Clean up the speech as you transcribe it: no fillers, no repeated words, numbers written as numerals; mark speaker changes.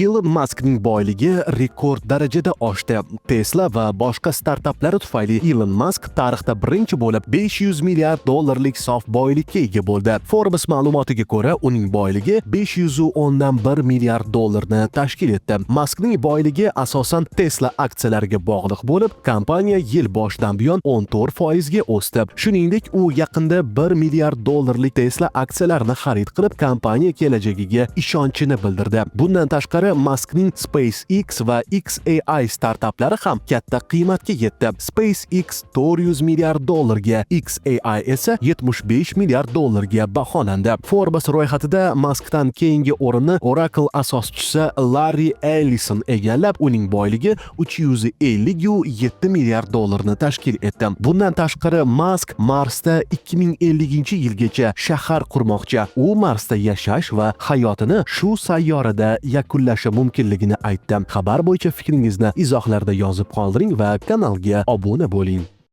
Speaker 1: Ilon Maskning boyligi rekord darajada oshdi. Tesla va boshqa startaplari tufayli Ilon Mask tarixda birinchi bo'lib 500 milliard dollarlik sof boylikka ega bo'ldi. Forbes ma'lumotiga ko'ra, uning boyligi 510,1 milliard dollarni tashkil etdi. Maskning boyligi asosan Tesla aksiyalariga bog'liq bo'lib, kompaniya yil boshidan buyon 14% ga o'sdi. Shuningdek, u yaqinda 1 milliard dollarlik Tesla aksiyalarini xarid qilib, kompaniya kelajagiga ishonchini bildirdi. Bundan tashqari, Maskning SpaceX va xAI startaplari ham katta qiymatga yetdi. SpaceX 400 milliard dollarga, xAI esa 75 milliard dollarga baholandi. Forbes ro'yxatida Maskdan keyingi o'rinni Oracle asoschisi Larri Ellison egallab, uning boyligi 357 milliard dollarni tashkil etdi. Bundan tashqari, Mask Marsda 2050-yilgacha shahar qurmoqchi. U Marsda yashash va hayotini shu sayyorada yakunlashi mumkinligini aytdi. Xabar bo'yicha fikringizni izohlarda yozib qoldiring va kanalga obuna bo'ling.